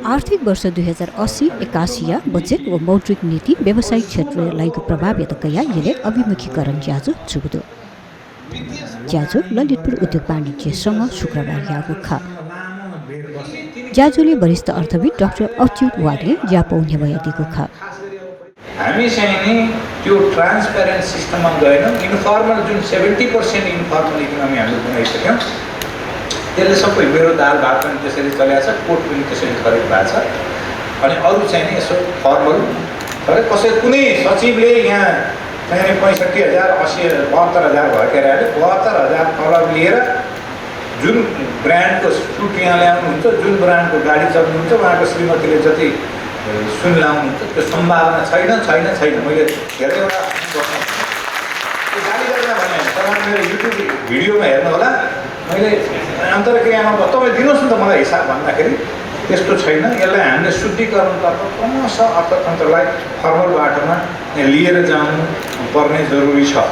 आर्थिक वर्ष 2080-81 बजेट व मौद्रिक नीति व्यावसायिक क्षेत्रलाई प्रभावित कया यले अभिमुखीकरण ज्याजो ललितपुर उद्योग वाणिज्यसँग शुक्रबार यागु खा ज्याजोले वरिष्ठ अर्थविद डाक्टर अच्युत वाडले ज्यापाउने भएदिएको खा हामी चाहिँ नि त्यो ट्रान्सपेरेन्ट सिस्टममा गएनौँ इन्फर्मल जुन 70% इन्फर्मल इकोनोमी हामीले बनाइसक्यौँ त्यसले सबै मेरो दाल भात पनि त्यसरी चलेको छ कोट पनि त्यसरी खरिद भएको छ अनि अरू चाहिँ नि यसो फर्मल तर कसै कुनै सचिवले यहाँ चाहिँ 65,000 80 72,000 भएको अरे 72,000 तलब लिएर जुन ब्रान्डको सुट यहाँ ल्याउनुहुन्छ जुन ब्रान्डको गाडी चलाउनुहुन्छ उहाँको श्रीमतीले जति सुन लाउनुहुन्छ त्यो सम्भावना छैन मैले धेरैवटा गाली गरेर भने तपाईँ मेरो युट्युब भिडियोमा हेर्नु होला मैले अन्तर्क्रियामा तपाईँ दिनुहोस् न त मलाई हिसाब भन्दाखेरि त्यस्तो छैन यसलाई हामीले शुद्धिकरणतर्फ क्रमशः अर्थतन्त्रलाई फर्मल बाटोमा लिएर जानु पर्ने जरुरी छ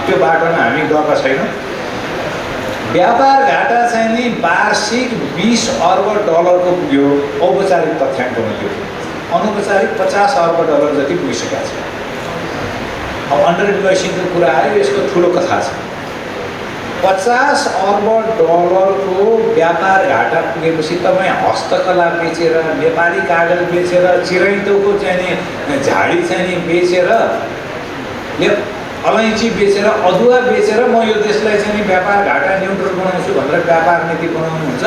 त्यो बाटोमा हामी गएका छैनौँ व्यापार घाटा चाहिँ नि वार्षिक 20 अर्ब डलरको पुग्यो औपचारिक तथ्याङ्कमा थियो अनौपचारिक 50 अर्ब डलर जति पुगिसकेको छ अब अन्डर इन्भोइसिङको कुरा आयो यसको ठुलो कथा छ 50 अर्ब डलरको व्यापार घाटा पुगेपछि तपाईँ हस्तकला बेचेर नेपाली कागज बेचेर चिराइतोको चाहिँ नि झाडी चाहिँ नि बेचेर अलैँची बेचेर अदुवा बेचेर म यो देशलाई चाहिँ नि व्यापार घाटा न्युट्रल बनाउँछु भनेर व्यापार नीति बनाउनुहुन्छ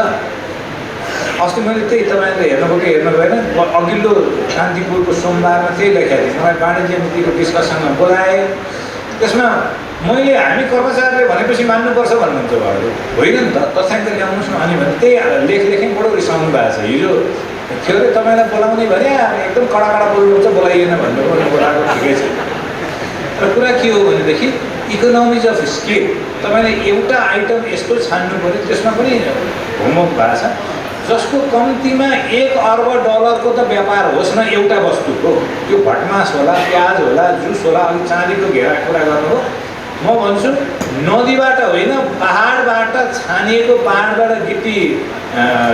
अस्ति मैले त्यही तपाईँले हेर्नुभयो कि हेर्नु भएन अघिल्लो शान्तिपुरको सोमबारमा त्यही लेखेको थिएँ मलाई वाणिज्य नीतिको डिस्कसनमा बोलाएँ त्यसमा मैले हामी कर्मचारीले भनेपछि मान्नुपर्छ भन्नुहुन्छ भयो होइन नि त तथ्याङ्क ल्याउनुहोस् न अनि भने त्यही लेखेँ बडो रिसाउनु भएको छ हिजो थियो अरे तपाईँलाई बोलाउने भने एकदम कडा बोल्नुहुन्छ बोलाइएन भन्नु बोलाएको ठिकै छ र कुरा के हो भनेदेखि इकोनोमिज अफ स्केल तपाईँले एउटा आइटम यस्तो छान्नु पऱ्यो त्यसमा पनि होमवर्क भएको छ जसको कम्तीमा 1 अर्ब डलरको त व्यापार होस् न एउटा वस्तुको त्यो भटमास होला प्याज होला जुस होला अलिक चाँदीको घेरा कुरा गर्नु हो म भन्छु नदीबाट होइन पहाडबाट छानिएको पहाडबाट गिटी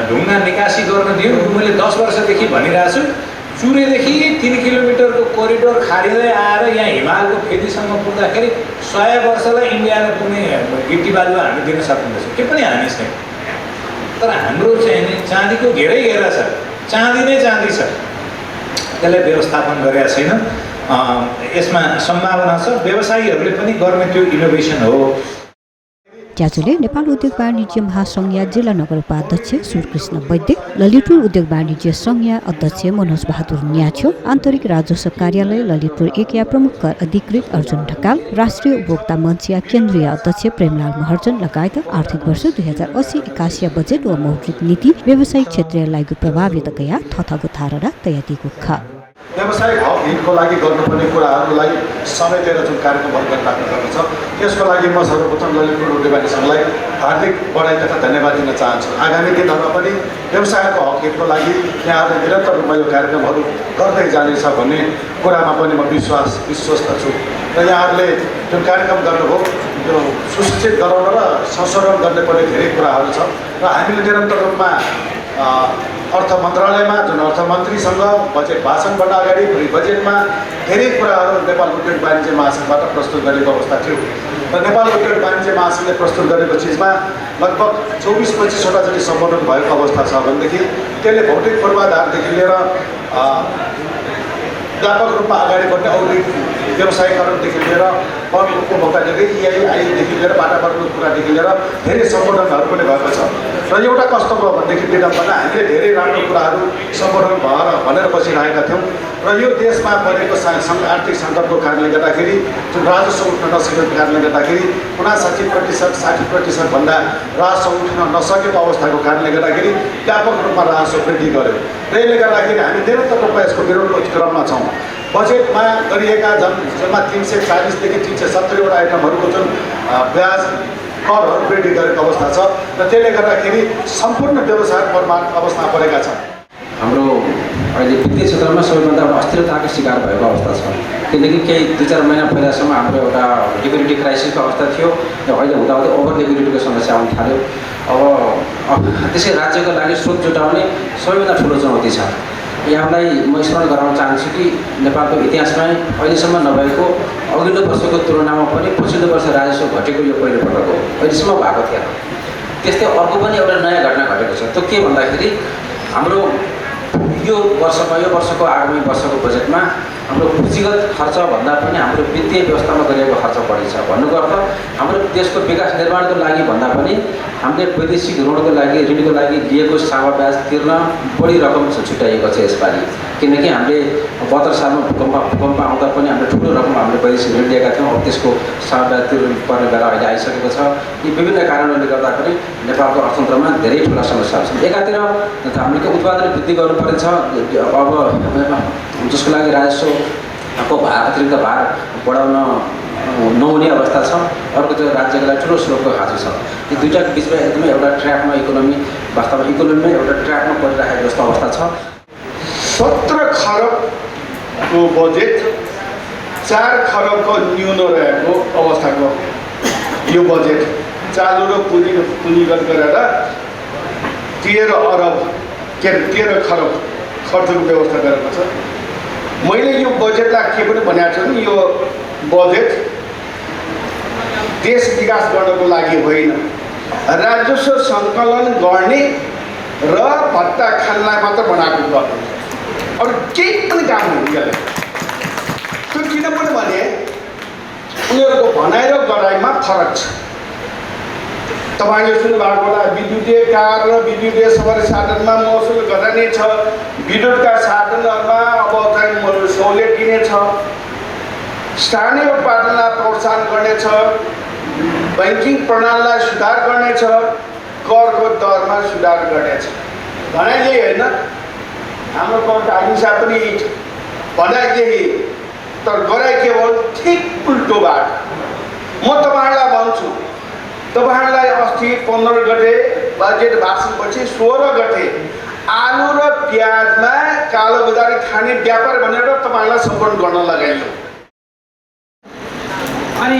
ढुङ्गा निकासी गर्न दिउँ मैले 10 वर्षदेखि भनिरहेको छु चुरेदेखि 3 किलोमिटरको कोरिडोर खारिँदै आएर यहाँ हिमालको फेदीसम्म पुग्दाखेरि 100 वर्षलाई इन्डियालाई पुग्ने गिटी बालुवा हामी दिन सक्दैछौँ के पनि हामी छैन तर हाम्रो चाहिँ नि चाँदीको घेरा छ चाँदी नै चाँदी छ त्यसलाई व्यवस्थापन गरेका छैन यसमा सम्भावना छ व्यवसायीहरूले पनि गर्ने त्यो इनोभेसन हो ज्याजोले नेपाल उद्योग वाणिज्य महासंघ जिल्ला नगर उपाध्यक्ष सूर्यकृष्ण वैद्य ललितपुर उद्योग वाणिज्य संघ अध्यक्ष मनोज बहादुर न्याछो आन्तरिक राजस्व कार्यालय ललितपुर 1 प्रमुख कर अधिकृत अर्जुन ढकाल राष्ट्रिय उपभोक्ता मञ्च केन्द्रीय अध्यक्ष प्रेमलाल महर्जन लगायत आर्थिक वर्ष 2080-81 बजेट व मौद्रिक नीति व्यावसायिक क्षेत्रलाई प्रभावित कया थथाको धारणा तयारीको खा व्यावसायिक हक हितको लागि गर्नुपर्ने कुराहरूलाई समेटेर जुन कार्यक्रमहरू गरिराख्नुपर्ने छ त्यसको लागि म सर्वप्रथम ललितपुर उद्योग वाणिज्य संघलाई हार्दिक बधाई तथा धन्यवाद दिन चाहन्छु आगामी दिनहरूमा पनि व्यवसायको हक हितको लागि यहाँहरूले निरन्तर रूपमा यो कार्यक्रमहरू गर्दै जानेछ भन्ने कुरामा पनि म विश्वस्त छु र यहाँहरूले जुन कार्यक्रम गर्नुभयो त्यो सुशिक्षित गराउन र संशोधन गर्नुपर्ने धेरै कुराहरू छ र हामीले निरन्तर रूपमा अर्थ मन्त्रालयमा जुन अर्थमन्त्रीसँग बजेट भाषणबाट अगाडि बजेटमा धेरै कुराहरू नेपाल उद्योग वाणिज्य महासंघबाट प्रस्तुत गरेको अवस्था थियो र नेपाल उद्योग वाणिज्य महासंघले प्रस्तुत गरेको चिजमा लगभग 24-25वटा जति सम्बोधन भएको अवस्था छ भनेदेखि त्यसले भौतिक पूर्वाधारदेखि लिएर व्यापक रूपमा अगाडि बढ्ने औद्योगिक व्यवसायीकरणदेखि लिएर उपभोक्तादेखि इआइआईदेखि लिएर वातावरणको कुरादेखि लिएर धेरै सम्बोधनहरू पनि भएको छ र एउटा कस्तो भयो भनेदेखि विगतमा हामीले धेरै राम्रो कुराहरू सम्बोधन भएर भनेर बसिरहेका थियौँ र यो देशमा बढेको आर्थिक सङ्कटको कारणले गर्दाखेरि जुन राजस्व उठ्न नसकेको कारणले गर्दाखेरि 59% 60% भन्दा राजस्व उठ्न नसकेको अवस्थाको कारणले गर्दाखेरि व्यापक रूपमा राजस्व वृद्धि गर्यो र यसले गर्दाखेरि हामी निरन्तर रूपमा यसको विरोधको क्रममा छौँ बजेटमा गरिएका जम्मा 340 देखि 370वटा आइटमहरूको जुन ब्याज करहरू वृद्धि गरेको अवस्था छ र त्यसले गर्दाखेरि सम्पूर्ण व्यवसाय प्रमाण अवस्थामा परेका छन् हाम्रो अहिले वित्तीय क्षेत्रमा सबैभन्दा अस्थिरताको शिकार भएको अवस्था छ किनकि केही 2-4 महिना पहिलासम्म हाम्रो एउटा लिक्विडिटी क्राइसिसको अवस्था थियो र अहिले हुँदाहुँदै ओभर लिक्विडिटीको समस्या आउन थाल्यो अब त्यसै राज्यको लागि स्रोत जुटाउने सबैभन्दा ठुलो चुनौती छ। यहाँलाई म स्मरण गराउन चाहन्छु कि नेपालको इतिहासमै अहिलेसम्म नभएको अघिल्लो वर्षको तुलनामा पनि पछिल्लो वर्ष राजस्व घटेको यो पहिलोपटक हो, अहिलेसम्म भएको थिएन। त्यस्तै अर्को पनि एउटा नयाँ घटना घटेको छ। त्यो के भन्दाखेरि हाम्रो यो वर्षको आगामी वर्षको बजेटमा हाम्रो पुँजीगत खर्च भन्दा पनि हाम्रो वित्तीय व्यवस्थामा गरिएको खर्च बढी छ। भन्नुको अर्थ हाम्रो देशको विकास निर्माणको लागि भन्दा पनि हामीले वैदेशिक ऋणको लागि लिएको सावा ब्याज तिर्न बढी रकम छुट्याइएको छ यसपालि। किनकि हामीले 72 सालमा भूकम्प आउँदा पनि हामीले ठुलो रकम हामीले वैदेशिक ऋण लिएका थियौँ। अब त्यसको सावा ब्याज तिर्नु पर्ने बेला अहिले आइसकेको छ। यी विभिन्न कारणहरूले गर्दा पनि नेपालको अर्थतन्त्रमा धेरै ठुला समस्याहरू छन्। एकातिर हामीले उत्पादन वृद्धि गर्नुपर्नेछ, अब जसको लागि राजस्वको भार अतिरिक्त भार बढाउन नहुने अवस्था छ। अर्कोतिर राज्यको लागि ठुलो स्रोतको खाँचो छ। यी दुईवटाको बिचमा एकदमै एउटा ट्र्याकमा वास्तवमा इकोनोमीमा एउटा ट्र्याकमा परिराखेको जस्तो अवस्था छ। 17 खरबको बजेट 4 खरबको न्यून रहेको अवस्थाको यो बजेट चालु र पुँजीगत गरेर 13 खरब खर्चको व्यवस्था गरेको छ। मैले यो बजेटलाई के पनि भनेको छु नि, यो बजेट देश विकास गर्नको लागि होइन, राजस्व सङ्कलन गर्ने र भत्ता खानलाई मात्र बनाएको गर्नु, अरू केही पनि काम होइन यसले। त्यो किन पनि भने उनीहरूको भनाइ र गराइमा फरक छ। तपाईँले सुन्नुभएको होला विद्युतीय कार र विद्युतीय सवारी साधनमा महसुल घटाउने छ, विद्युतका साधनहरूमा अब चाहिँ सहुलियत दिनेछ, स्थानीय उत्पादनलाई प्रोत्साहन गर्नेछ, ब्याङ्किङ प्रणालीलाई सुधार गर्नेछ, करको दरमा सुधार गर्नेछ। भनाइ यही होइन, हाम्रो करको हिंसा पनि भनाइ यही, तर गराइ के भयो ठिक उल्टो बाटो। म तपाईँहरूलाई भन्छु, तपाईँहरूलाई अस्ति 15 गते बजेट भाषणपछि 16 गते आलु र प्याजमा कालोबजारी खाने व्यापार भनेर तपाईँहरूलाई सपोर्ट गर्न लगाइयो। अनि